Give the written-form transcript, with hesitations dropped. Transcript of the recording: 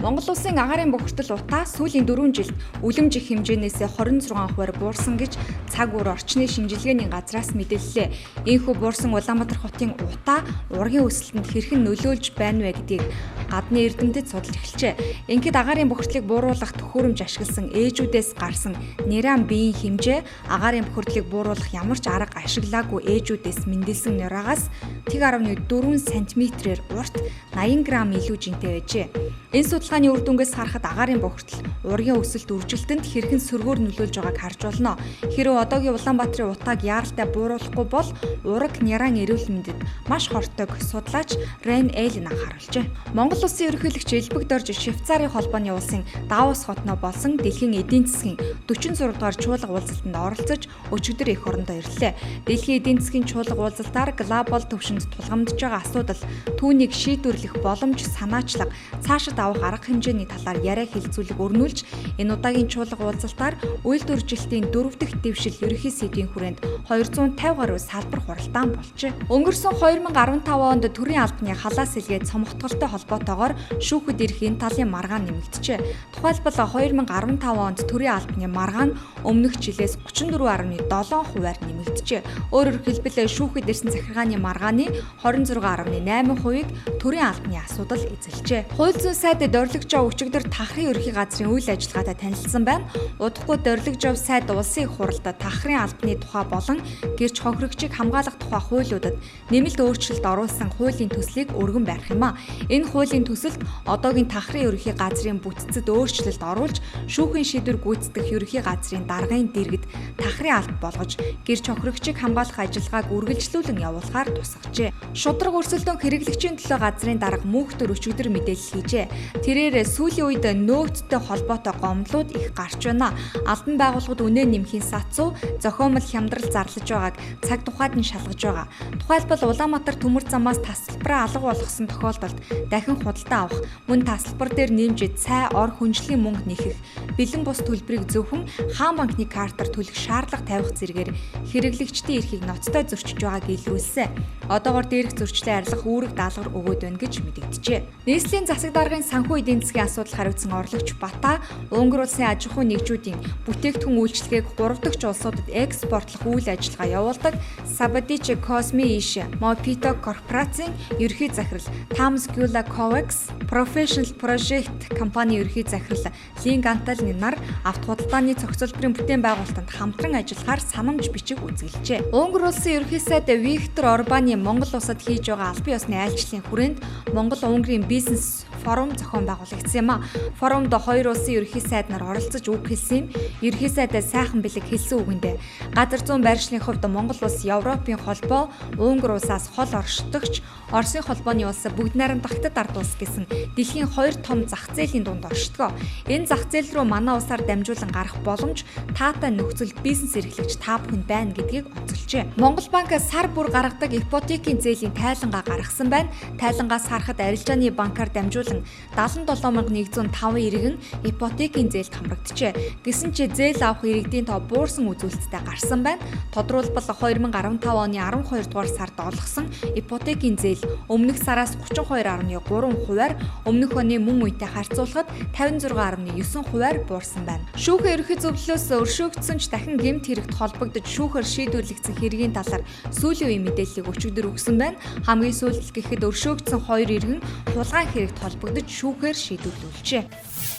Монгол улсын агаарын бохирдол утаа сүүлийн 4 жилд үлэмж их хэмжээнээс 26% буурсан гэж цаг үр орчны шинжилгээний газраас мэдээллээ. Ийхүү буурсан Улаанбаатар хотын утаа ургийн өсөлтөнд хэрхэн нөлөөлж байна вэ гэдгийг гадны эрдэмтэд судалж эхэлжээ. Ингээд агаарын бохирдлыг бууруулах төхөөрөмж ашигласан ээжүүдээс гарсан нэран биеийн хэмжээ агаарын бохирдлыг бууруулах ямар ч арга ашиглаагүй ээжүүдээс мэндэлсэн нураагаас 1.4 см-ээр урт 80 г илүү жинтэй байжээ. Энэ судалгааны үр дүнгээс харахад агаарын бохирдол ургийн өсөлт үржилтэнд хэрхэн сөргөөр нөлөөлж байгааг харж болно. Хэрвээ одоогийн Улаанбаатарын утааг яаралтай бууруулахгүй бол ураг няран эрүүл мэндэд маш хортойг судлаач Рен Эллен анхааруулжээ. Монгол улсын ерөнхийлөгч Элбэг Дорж Швейцарын холбооны улсын Давос хотноо болсон дэлхийн эдийн засгийн 46 дугаар чуулга уулзалтанд оролцож өчигдөр эх орондоо ирлээ. Дэлхийн эдийн засгийн чуулга уулзалтаар глобал түвшинд тулгамдж байгаа асуудал, түүнийг шийдвэрлэх боломж, санаачлага, цаашид авах арга хэмжээний талаар яриа хэлцүүлэг өрнүүлж энэ удаагийн чуулга уулзалтаар үйлдвэржилтийн 4 дахь дэвшил ерөнхий сэдвийн хүрээнд 250 гаруй салбар хуралдаан болжээ. Өнгөрсөн 2015 онд төрийн албаны халаас сэлгээд цомготголтой холбоотойгоор шүүхэд ирэх энэ талын маргаан нэмэгджээ. Тухайлбал 2015 онд төрийн албаны маргаан өмнөх жилээс 34.7%-аар нэмэгджээ. Өөрөөр хэлбэл шүүхэд ирсэн захиргааны маргааны 26.8%-ийг төрийн албаны асуудал эзэлжээ. Хууль зүйн сайд Дорилгожов өчигдөр Тахрын ерөнхий газрын үйл ажиллагаатай танилцсан байна. Удахгүй Дорилгожов сайд улсын их хурлд Тахрын албаны тухай болон гэрч хохирогчийг хамгаалах тухай хуулиудад нэмэлт өөрчлөлт оруулсан хуулийн төслийг өргөн барих юм а. Энэ хуулийн төсөлд одоогийн Тахрын ерөнхий газрын бүтцэд өөрчлөлт оруулж шүүхийн шийдвэр гүйцэтгэх ерөнхий газрын даргын дэргэд Тахрын алба болгож гэрч хохирогчийг хамгаалах ажиллагааг үргэлжлүүлэн явуулахаар тусгажээ. Шударга өрсөлдөөн хэрэглэгчийн төлөө газрын дарга Мөнхтөр өчигдөр мэдээлэл хийжээ. Тэрээр сүүлийн үед нөөцтэй холбоотой гомдлууд их гарч байна. Албан байгууллагууд үнэ нэмхийн сацуу зохиомл хямдрал зарлаж байгааг цаг тухайд нь шалгаж байгаа. Тухайлбал Улаанбаатар төмөр замаас тасалбараа алга болгосон тохиолдолд дахин худалдан авах, мөн тасалбар дээр нэмж цай ор хүнжлийн мөнгө нэхэх, бэлэн бус төлбөрийг зөвхөн хаан банкны картаар төлөх шаардлага тавих зэрэгээр хэрэглэгчдийн эрхийг ноцтой зөрчиж байгааг илрүүлсэн. Одоогор дээрх зөрчлөө арилгах үүрэг даалгавар өгөөд байна гэж мэдэгджээ. Нийслэлийн засаг даргын санхүү эдийн засгийн асуудал хариуцсан орлогч Бата Унгар улсын аж ахуйн нэгжүүдийн бүтээгдэхүүн үйлчилгээг 3 дахь улсуудад экспортлох үйл ажиллагаа явуулдаг Сабадич Косми Иш Мопито корпорацийн ерөнхий захирал Тамс Гюла Ковакс, Professional Project компани ерөнхий захирал Лин Гантал нар авто худалдааны зохицолборын бүтээн байгуулалтанд хамтран ажиллахаар санамж бичиг үзэглэжээ. Унгар улсын ерөнхий сайд Виктор Орбаны Монгол улсад хийж байгаа албан ёсны айлчлалын хүрээнд Монгол-Унгарын бизнес форум зохион байгуулагдсан юм а. Форумд хоёр улсын ерөнхий сайд нар оролцож үг хэлсэн юм. Ерөнхий сайдаа сайхан бэлэг хэлсэн үгэндээ газар зүүн байршлын хувьд Монгол улс Европын холбоо Унгар улсаас хол оршдогч Оросын холбооны улс бүгд найрамдах Хятад ард улс гэсэн дэлхийн хоёр том зах зээлийн дунд оршдгоо. Энэ зах зээл рүү манай улсаар дамжуулан гарах боломж таатай нөхцөл бизнес эрхлэгч та бүхэнд байна гэдгийг онцолжээ. Монгол банк сар бүр гаргадаг ипотекийн зээлийн тайлангаа гаргасан байна. Тайлангаас харахад арилжааны банкар дамжуулан 77,105 иргэн ипотекийн зээлд хамрагджээ. Гэсэн чи зээл авах иргэдийн тоо буурсан үзүүлэлттэй гарсан байна. Тодруулбал 2015 оны 12 дугаар сард олгосон ипотекийн зээл өмнөх сараас 32.3%-аар өмнөх оны мөн үетэй харьцуулахад 56.9%-аар буурсан байна. Шүүхийн ерөнхий зөвлөлөөс өршөөгдсөн ч дахин гэмт хэрэгт холбогдож шүүхээр шийдвэрлэгдсэн хэргийн талаар сүүлийн үеийн мэдээллийг өчигдөр өгсөн байна. Хамгийн сүүлд гэхэд өршөөгдсөн хоёр иргэн хулгайн хэрэгт холбогдож шүүхээр шийдвэрлүүлжээ.